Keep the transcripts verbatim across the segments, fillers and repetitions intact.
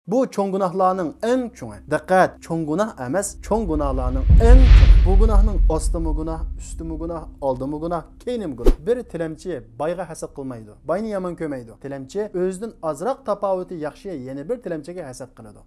بۇ چوڭ گۇناھلارنىڭ ئەڭ چوڭى. دىققەت، چوڭ گۇناھ ئەمەس، چوڭ گۇناھلارنىڭ ئەڭ چوڭى. بۇ گۇناھنىڭ ئاستىمۇ گۇناھ، ئۈستىمۇ گۇناھ، ئالدىمۇ گۇناھ، كەينىمۇ گۇناھ. بىر تىلەمچى بايغا ھەسەت قىلمايدۇ، باينى يامان كۆرمەيدۇ. تىلەمچى ئۆزىدىن ئازراق تاپاۋىتى ياخشى يەنە بىر تىلەمچىگە ھەسەت قىلىدۇ.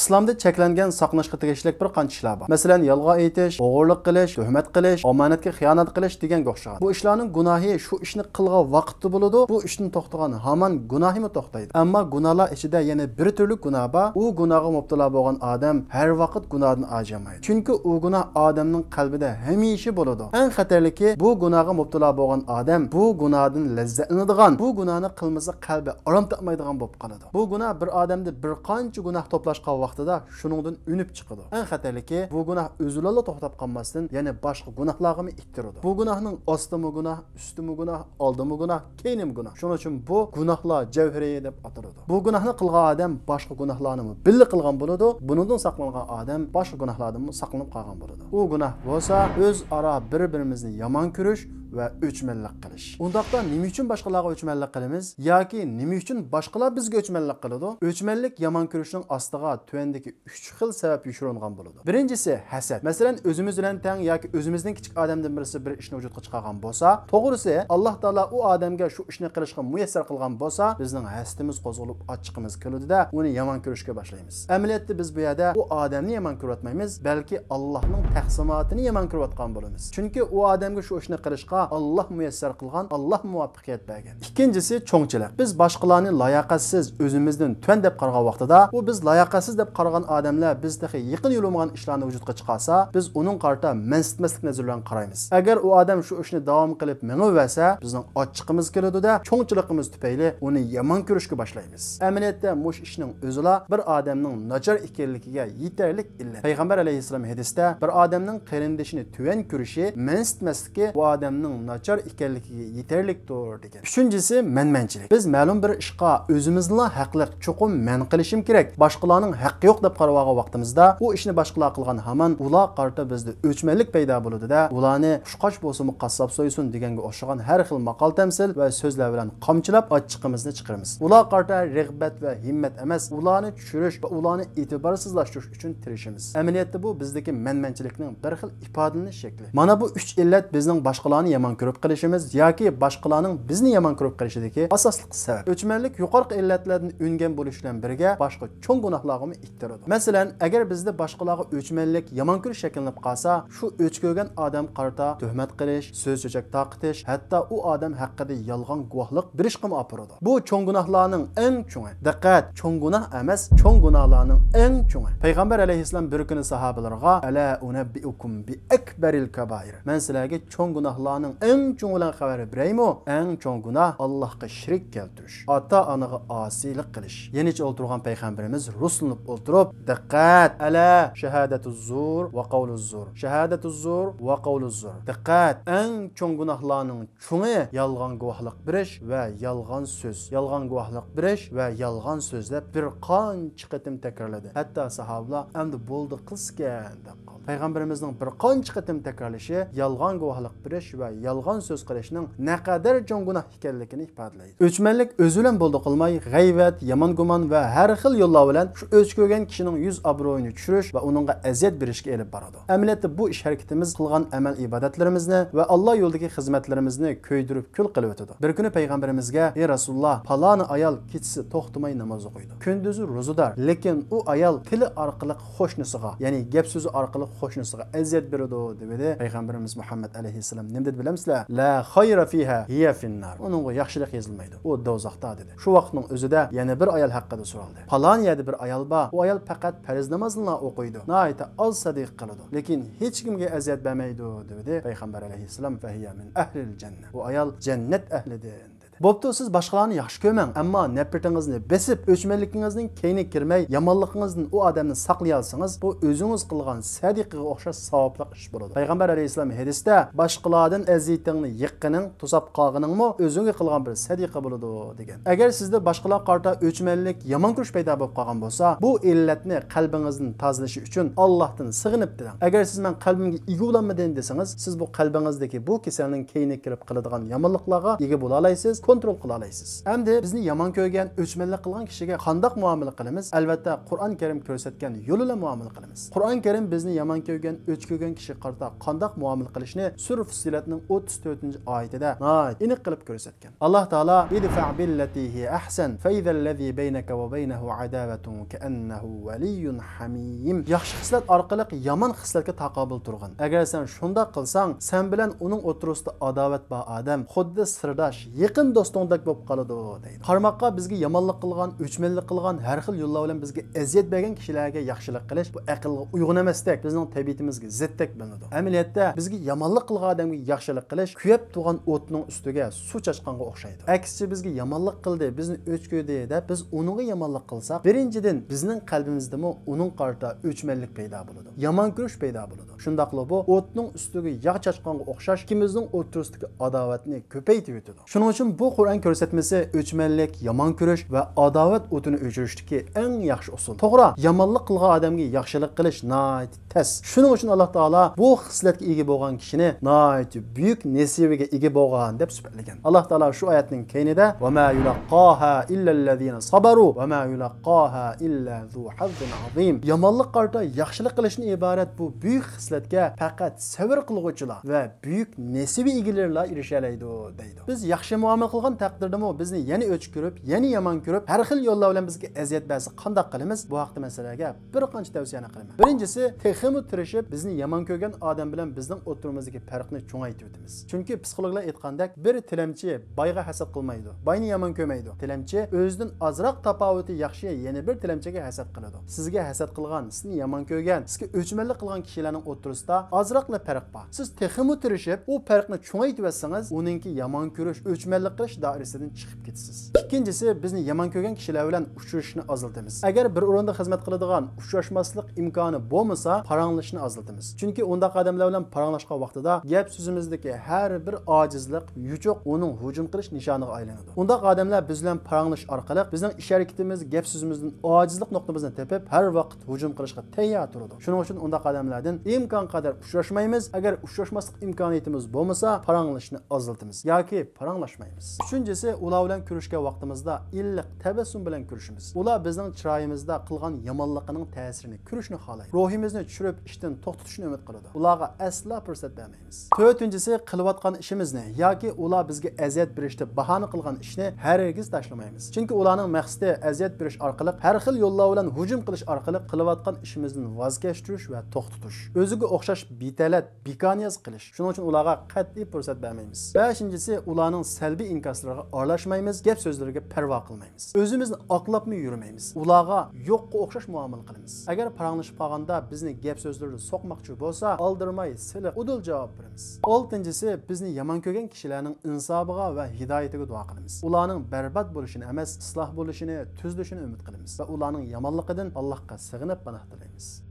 ئىسلامدا چەكلەنگەن ساقلىنىشقا تېگىشلىك بىر قانچە ئىشلار بار. مەسىلەن، يالغان ئېيتىش، ئوغرىلىق قىلىش، تۆھمەت قىلىش، ئامانەتكە خىيانەت قىلىش دېگەنگە ئوخشىغان. بۇ ئىشلارنىڭ گۇناھى شۇ ئىشنى قىلغان ۋاقىتتا بولىدۇ، بۇ ئىشتىن توختىغان ھامان گۇناھىمۇ توختايدۇ. ئەمما گۇناھلار ئىچىدە يەنە بىر تۈرلۈك گۇناھ بار. ئۇ گۇناھقا مۇپتىلا بولغان ئادەم ھەر ۋاقىت گۇناھدىن ئاجىيالمايدۇ. چۈنكى ئۇ گۇناھ ئادەمنىڭ قەلبىدە ھەمىشە بولىدۇ. ئەڭ خەتەرلىكى، بۇ گۇناھقا مۇپتىلا بولغان ئادەم بۇ گۇناھدىن لەززەتلىنىدىغان، بۇ گۇناھنى قىلمىسا قەلبى ئارام تاپمايدىغان بولۇپ قالىدۇ. بۇ گۇناھ بىر ئادەمدە بىر قانچە گۇناھ توپلاشقان ۋاقتىدا شۇنىڭدىن ئۈنۈپ چىقىدۇ. ئەڭ خەتەرلىكى، بۇ گۇناھ ئۆزىلا توختاپ قالماستىن، يەنە باشقا گۇناھلارغىمۇ ئىتتىرىدۇ. بۇ گۇناھنىڭ ئاستىمۇ گۇناھ، ئۈستىمۇ گۇناھ، ئالدىمۇ گۇناھ، كەينىمۇ گۇناھ. شۇنىڭ ئۈچۈن بۇ گۇناھلار جەۋھىرى دەپ ئاتىلىدۇ. بۇ گۇناھنى قىلغان ئادەم باشقا گۇناھلارنىمۇ بىللە قىلغان بولىدۇ. بۇنىڭدىن ساقلانغان ئادەم باشقا گۇناھلاردىنمۇ ساقلىنىپ قالغان بولىدۇ. ئۇ گۇناھ بولسا ئۆزئارا بىر-بىرىمىزنى يامان كۆرۈش ۋە ئۆچمەنلىك قىلىش. ئۇنداقتا نېمە ئۈچۈن باشقىلارغا ئۆچمەنلىك قىلىمىز ياكى نېمە ئۈچۈن باشقىلار بىزگە ئۆچمەنلىك قىلىدۇ؟ ئۆچمەنلىك يامان كۆرۈشنىڭ ئاستىغا تۆۋەندىكى ئۈچ خىل سەۋەب يوشۇرۇنغان بولىدۇ. بىرىنچىسى، ھەسەت. مەسىلەن، ئۆزىمىز بىلەن تەڭ ياكى ئۆزىمىزدىن كىچىك ئادەمدىن بىرسى بىر ئىشنى ۋۇجۇدقا چىقارغان بولسا، توغرىسى، ئاللا تائالا ئۇ ئادەمگە شۇ ئىشنى قىلىشقا مۇيەسسەر قىلغان بولسا، بىزنىڭ ھەسىتىمىز قوزغىلىپ، ئاچچىقىمىز كېلىدۇ-دە، ئۇنى يامان كۆرۈشكە باشلايمىز. ئەمەلىيەتتە بىز بۇ يەردە ئۇ ئادەمنى يامان كۆرۈۋاتمايمىز، بەلكى ئاللانىڭ تەقسىماتىنى يامان كۆرۈۋاتقان بولىمىز. چۈنكى ئۇ ئادەمگە شۇ ئىشنى قىلىشقا ئاللا مۇيەسسەر قىلغان، ئاللا مۇۋەپپەقىيەت بەرگەن. ئىككىنچىسى، چوڭچىلىق. بىز باشقىلارنى لاياقەتسىز، ئۆزىمىزدىن تۆۋەن دەپ قارىغان ۋاقتىدا، ئۇ بىز لاياقەتسىز دەپ قارىغان ئادەملەر بىز تېخى يېقىن يولىمىغان ئىشلارنى ۋۇجۇدقا چىقارسا، بىز ئۇنىڭغا قارىتا مەنسىتمەسلىك نەزىرى بىلەن قارايمىز. ئەگەر ئۇ ئادەم شۇ ئىشنى داۋام قىلىپ مېڭىۋەرسە، بىزنىڭ ئاچچىقىمىز كېلىدۇ-دە، چوڭچىلىقىمىز تۈپەيلى ئۇنى يامان كۆرۈشكە باشلايمىز. ئەمەلىيەتتە مۇشۇ ئىشنىڭ ئۆزىلا بىر ئادەمنىڭ ناچار ئىكەنلىكىگە يېتەرلىك ئىللەت. پەيغەمبەر ئەلەيھىسسالام ھەدىستە، بىر ئادەمنىڭ قېرىندىشىنى تۆۋەن كۆرۈشى مەنسىتمەسلىكى ئۇ ئادەمنىڭ ناچار ئىكەنلىكىگە يېتەرلىكتۇر، دېگەن. ئۈچىنچىسى، مەنمەنچىلىك. بىز مەلۇم بىر ئىشقا ئۆزىمىزنىلا ھەقلىق، چوقۇم مەن قىلىشىم كېرەك، باشقىلارنىڭ ھەققى يوق دەپ قارىۋالغان ۋاقتىمىزدا، ئۇ ئىشنى باشقىلار قىلغان ھامان ئۇلارغا قارىتا بىزدە ئۆچمەنلىك پەيدا بولىدۇ-دە، ئۇلارنى قۇشقاچ بولسىمۇ قاسساپ سويسۇن دېگەنگە ئوخشىغان ھەر خىل ماقال-تەمسىل ۋە سۆزلەر بىلەن قامچىلاپ ئاچچىقىمىزنى چىقىرىمىز. ئۇلارغا قارىتا رىغبەت ۋە ھىممەت ئەمەس، ئۇلارنى چۈشۈرۈش ۋە ئۇلارنى ئېتىبارسىزلاشتۇرۇش ئۈچۈن تىرىشىمىز. ئەمەلىيەتتە بۇ بىزدىكى مەنمەنچىلىكنىڭ بىر خىل ئىپادىلىنىش شەكلى. مانا بۇ ئۈچ ئىللەت بىزنىڭ باشقىلارنى يامان كۆرۈپ قېلىشىمىز ياكى باشقىلارنىڭ بىزنى يامان كۆرۈپ قېلىشىدىكى ئاساسلىق سەۋەب. ئۆچمەنلىك يۇقىرىقى ئىللەتلەردىن ئۈنگەن بولۇش بىلەن بىرگە باشقا چوڭ گۇناھلارغىمۇ ئىتتىرىدۇ. مەسىلەن، ئەگەر بىزدە باشقىلارغا ئۆچمەنلىك، يامان كۆرۈش شەكىللىنىپ قالسا، شۇ ئۆچ كۆرگەن ئادەمگە قارىتا تۆھمەت قىلىش، سۆز-چۆچەك تارقىتىش، ھەتتا ئۇ ئادەم ھەققىدە يالغان گۇۋاھلىق بېرىشقىمۇ ئاپىرىدۇ. بۇ چوڭ گۇناھلارنىڭ ئەڭ چوڭى. دىققەت، چوڭ گۇناھ ئەمەس، چوڭ گۇناھلارنىڭ ئەڭ چوڭى. پەيغەمبەر ئەلەيھىسسالام بىر كۈنى ساھابىلىرىغا، «ئەلا ئۇنەببىئۇكۇم بىئەكبەرىل كابائىر؟ مەن سىلەرگە چوڭ گۇناھلارنىڭ ئەڭ چوڭى بىلەن خەۋەر بېرەيمۇ؟» ئەڭ چوڭ گۇناھ ئاللاھقا شېرىك كەلتۈرۈش، ئاتا-ئانىغا ئاسىيلىق قىلىش. يېنىچە ئولتۇرغان پەيغەمبىرىمىز رۇسلىنىپ ئولتۇرۇپ، دىققەت، ئەلا شاھادەتۇز زۇر ۋە قەۋلۇز زۇر، شاھادەتۇز زۇر ۋە قەۋلۇز زۇر. دىققەت، ئەڭ چوڭ گۇناھلارنىڭ چوڭى يالغان گۇۋاھلىق بېرىش ۋە يالغان سۆز، يالغان گۇۋاھلىق بېرىش ۋە يالغان سۆزلەپ بىر قانچە قېتىم تەكرارلىدى. ھەتتا ساھابىلار، «ئەمدى بولدى، قىلسىكەن» دەپ قالدى. پەيغەمبىرىمىزنىڭ بىر قانچە قېتىم تەكرارلىشى يالغان گۇۋاھلىق بېرىش ۋە يالغان سۆز قىلىشنىڭ نەقەدەر چوڭ گۇناھ ئىكەنلىكىنى ئىپادىلەيدۇ. ئۆچمەنلىك ئۆزى بىلەن بولدى قىلماي، غەيۋەت، يامان گۇمان ۋە ھەر خىل يوللار بىلەن شۇ ئۆچ كۆرگەن كىشىنىڭ يۈز ئابرۇيىنى چۈشۈرۈش ۋە ئۇنىڭغا ئەزىيەت بېرىشكە ئېلىپ بارىدۇ. ئەمەلىيەتتە بۇ ئىش ھەرىكىتىمىز قىلغان ئەمەل ئىبادەتلىرىمىزنى ۋە ئاللا يولىدىكى خىزمەتلىرىمىزنى كۆيدۈرۈپ كۈل قىلىۋېتىدۇ. بىر كۈنى پەيغەمبىرىمىزگە، «ئى رەسۇلاللا، پالانى ئايال كېچىسى توختىماي ناماز ئوقۇيدۇ. كۈندۈزى روزىدار، لېكىن ئۇ ئايال تىلى ئارقىلىق قوشنىسىغا، يەنى گەپ سۆزى ئارقىلىق قوشنىسىغا ئەزىيەت بېرىدۇ» دېدى. پەيغەمبىرىمىز مۇھەممەد ئەلەيھىسسالام نېمە دېدى بىلەمسىلەر؟ «لا خەيرە فىھا، ھىيە فىننار. ئۇنىڭغا ياخشىلىق يېزىلمايدۇ. ئۇ دوزاختا» دېدى. شۇ ۋاقىتنىڭ ئۆزىدە يەنە بىر ئايال ھەققىدە سورالدى. «پالان يەردە بىر ئايال بار، ئۇ ئايال پەقەت پەرز نامازلىلا ئوقۇيدۇ، ناھايىتى ئاز سەدىقە قىلىدۇ، لېكىن ھېچكىمگە ئەزىيەت بەرمەيدۇ» دېدى. پەيغەمبەر ئەلەيھىسسالام، «فەھىيە مىن ئەھلىل جەننە. ئۇ ئايال جەننەت ئەھلىدىن» دېدى. بوپتۇ، سىز باشقىلارنى ياخشى كۆرمەڭ، ئەمما نەپرىتىڭىزنى بېسىپ، ئۆچمەنلىكىڭىزنىڭ كەينىگە كىرمەي، يامانلىقىڭىزدىن ئۇ ئادەمنى ساقلىيالسىڭىز، بۇ ئۆزىڭىز قىلغان سەدىقىگە ئوخشاش ساۋابلىق ئىش بولىدۇ. پەيغەمبەر ئەلەيھىسسالام ھەدىستە، باشقىلاردىن ئەزىيىتىڭنى يىغقىنىڭ، توساپ قالغىنىڭمۇ ئۆزۈڭگە قىلغان بىر سەدىقە بولىدۇ، دېگەن. ئەگەر سىزدە باشقىلارغا قارىتا ئۆچمەنلىك، يامان كۆرۈش پەيدا بولۇپ قالغان بولسا، بۇ ئىللەتنى قەلبىڭىزدىن تازىلىشى ئۈچۈن ئاللاھتىن سېغىنىپ تىلەڭ. ئەگەر سىز مەن قەلبىمگە ئىگە بولالمىدىم دېسىڭىز، سىز بۇ قەلبىڭىزدىكى بۇ كېسەلنىڭ كەينىگە كىرىپ قىلىدىغان يامانلىقلارغا ئىگە بولالايسىز، كونترول قىلالايسىز. ئەمدى بىزنى يامان كۆرگەن، ئۆچمەنلىك قىلغان كىشىگە قانداق مۇئامىلە قىلىمىز؟ ئەلۋەتتە، قۇرئان كەرىم كۆرسەتكەن يول بىلەن مۇئامىلە قىلىمىز. قۇرئان كەرىم بىزنى يامان كۆرگەن، ئۆچ كۆرگەن كىشىگە قارىتا قانداق مۇئامىلە قىلىشنى سۈرە فۇسسىلەتنىڭ ئوتتۇز تۆتىنچى ئايىتىدە ناھايىتى ئېنىق قىلىپ كۆرسەتكەن. ئاللاھ تائالا، «ادفع بالتي هي أحسن فإذا الذي بينك وبينه عداوة كأنه ولي حميم.» ياخشى خىسلەت ئارقىلىق يامان خىسلەتكە تاقابىل تۇرغىن. ئەگەر سەن شۇنداق قىلساڭ، سەن بىلەن ئۇنىڭ ئوتتۇرىسىدا ئاداۋەت بار ئادەم خۇددى سىرداش، يېقىن دوستۇڭدەك بولۇپ قالىدۇ، دەيدۇ. قارىماققا، بىزگە يامانلىق قىلغان، ئۆچمەنلىك قىلغان، ھەر خىل يوللار بىلەن بىزگە ئەزىيەت بەرگەن كىشىلەرگە ياخشىلىق قىلىش، بۇ ئەقىلگە ئۇيغۇن ئەمەستەك، بىزنىڭ تەبىئىتىمىزگە زىتتەك بىلىنىدۇ. ئەمەلىيەتتە، بىزگە يامانلىق قىلغان ئادەمگە ياخشىلىق قىلىش كۆيۈپ تۇرغان ئوتنىڭ ئۈستىگە سۇ چاچقانغا ئوخشايدۇ. ئەكسىچە، بىزگە يامانلىق قىلدى، بىزنى ئۆچ كۆردى دەپ، بىز ئۇنىڭغا يامانلىق قىلساق، بىرىنچىدىن، بىزنىڭ قەلبىمىزدىمۇ ئۇنىڭغا قارىتا ئۆچمەنلىك پەيدا بولىدۇ، يامان كۆرۈش پەيدا بولىدۇ. شۇنداقلا بۇ ئوتنىڭ ئۈستىگە ياغ چاچقانغا ئوخشاش، ئىككىمىزنىڭ ئوتتۇرىسىدىكى ئاداۋەتنى كۆپەيتىۋېتىدۇ. شۇنىڭ ئۈچۈن بۇ قۇرئان كۆرسەتمىسى ئۆچمەنلىك، يامان كۆرۈش ۋە ئاداۋەت ئوتىنى ئۆچۈرۈشتىكى ئەڭ ياخشى ئۇسۇل. توغرا، يامانلىق قىلغان ئادەمگە ياخشىلىق قىلىش ناھايىتى تەس. شۇنىڭ ئۈچۈن ئاللاھ تائالا بۇ خىسلەتكە ئىگە بولغان كىشىنى ناھايىتى بۈيۈك نېسىۋىگە ئىگە بولغان دەپ سۈپەتلىگەن. ئاللاھ تائالا شۇ ئايەتنىڭ كەينىدە، «وما يلقاها إلا الذين صبروا وما يلقاها إلا ذو حظ عظيم.» يامانلىققا قارىتا ياخشىلىق قىلىشتىن ئىبارەت بۇ بۈيۈك خىسلەتكە پەقەت سەۋر قىلغۇچىلار ۋە بۈيۈك نېسىۋە ئىگىلىرىلا ئېرىشەلەيدۇ، دەيدۇ. بىز ياخشى مۇئامىلە قىلغان تەقدىردىمۇ بىزنى يەنە ئۆچ كۆرۈپ، يەنە يامان كۆرۈپ، ھەر خىل يوللار بىلەن بىزگە ئەزىيەت بەرسە قانداق قىلىمىز؟ بۇ ھەقتە مەن سىلەرگە بىر قانچە تەۋسىيەنى قىلىمەن. بىرىنچىسى، تېخىمۇ تىرىشىپ، بىزنى يامان كۆرگەن ئادەم بىلەن بىزنىڭ ئوتتۇرىمىزدىكى پەرقنى چوڭايتىۋېتىمىز. چۈنكى پسىخولوگلار ئېيتقاندەك، بىر تىلەمچى بايغا ھەسەت قىلمايدۇ، باينى يامان كۆرمەيدۇ. تىلەمچى ئۆزىدىن ئازراق تاپاۋىتى ياخشى يەنە بىر تىلەمچىگە ھەسەت قىلىدۇ. سىزگە ھەسەت قىلغان، سىزنى يامان كۆرگەن، سىزگە ئۆچمەنلىك قىلغان كىشىلەرنىڭ ئوتتۇرىسىدا ئازراقلا پەرق بار. سىز تېخىمۇ تىرىشىپ، ئۇ پەرقنى چوڭايتىۋەتسىڭىز، ئۇنىڭكى يامان كۆرۈش، ئۆچمەنلىك قىلىش دائىرىسىدىن چىقىپ كېتىسىز. ئىككىنچىسى، بىزنى يامان كۆرگەن كىشىلەر بىلەن ئۇچرىشىشنى ئازلىتىمىز. ئەگەر بىر ئورۇندا خىزمەت قىلىدىغان ئۇچراشماسلىق ئىمكانى بولمىسا، پاراڭلىشىشنى ئازلىتىمىز. چۈنكى ئۇنداق ئادەملەر بىلەن پاراڭلاشقان ۋاقتىدا گەپ سۆزىمىزدىكى ھەر بىر ئاجىزلىق، يوچۇق ئۇنىڭ ھۇجۇم قىلىش نىشانىغا ئايلىنىدۇ. ئۇنداق ئادەملەر بىز بىلەن پاراڭلىشىش ئارقىلىق بىزنىڭ ئىش ھەرىكىتىمىز، گەپ سۆزىمىزدىن ئاجىزلىق نۇقتىمىزنى تېپىپ، ھەر ۋاقىت ھۇجۇم قىلىشقا تەييار تۇرىدۇ. شۇنىڭ ئۈچۈن ئۇنداق ئادەملەردىن ئىمكان قەدەر ئۇچراشمايمىز. ئەگەر ئۇچراشماسلىق ئىمكانىيىتىمىز بولمىسا، پاراڭلىشىشنى ئازلىتىمىز ياكى پاراڭلاشمايمىز. ئۈچىنچىسى، ئۇلار بىلەن كۆرۈشكەن ۋاقتىمىزدا ئىللىق تەبەسسۇم بىلەن كۆرۈشىمىز. ئۇلار بىزنىڭ چىرايىمىزدا قىلغان يامانلىقىنىڭ تەسىرىنى كۆرۈشنى خالايدۇ. روھىمىزنى چۈشۈرۈپ، ئىشتىن توختىتىشنى ئۈمىد قىلىدۇ. ئۇلارغا ئەسلا پۇرسەت بەرمەيمىز. تۆتىنچىسى، قىلىۋاتقان ئىشىمىزنى ياكى ئۇلار بىزگە ئەزىيەت بېرىشتە باھانە قىلغان ئىشنى ھەرگىز تاشلىمايمىز. چۈنكى ئۇلارنىڭ مەقسىتى ئەزىيەت بېرىش ئارقىلىق، ھەر خىل يوللار بىلەن ھۇجۇم قىلىش ئارقىلىق قىلىۋاتقان ئىشىمىزدىن ۋاز كەچتۈرۈش ۋە توختىتىش. ئۆزىگە ئوخشاش بىتەلەت، بىكانىياز قىلىش. شۇنىڭ ئۈچۈن ئۇلارغا قەتئىي پۇرسەت بەرمەيمىز. بەشىنچىسى، ئۇلارنىڭ سەلبىي ئىنكاسلىرىغا ئارىلاشمايمىز، گەپ سۆزلىرىگە پەرۋا قىلمايمىز. ئۆزىمىزنى ئاقلاپمۇ يۈرمەيمىز. ئۇلارغا يوققا ئوخشاش مۇئامىلە قىلىمىز. ئەگەر پاراڭلىشىپ قالغاندا بىزنى گەپ سۆزلىرىدە سوقماقچى بولسا، ئالدىرىماي، سىلىق، ئۇدۇل جاۋاب بېرىمىز. ئالتىنچىسى، بىزنى يامان كۆرگەن كىشىلەرنىڭ ئىنسابىغا ۋە ھىدايىتىگە دۇئا قىلىمىز. ئۇلارنىڭ بەربات بولۇشىنى ئەمەس، ئىسلاھ بولۇشىنى، تۈزىلىشىنى ئۈمىد قىلىمىز ۋە ئۇلارنىڭ يامانلىقىدىن ئاللاھقا سېغىنىپ پاناھ تىلەيمىز.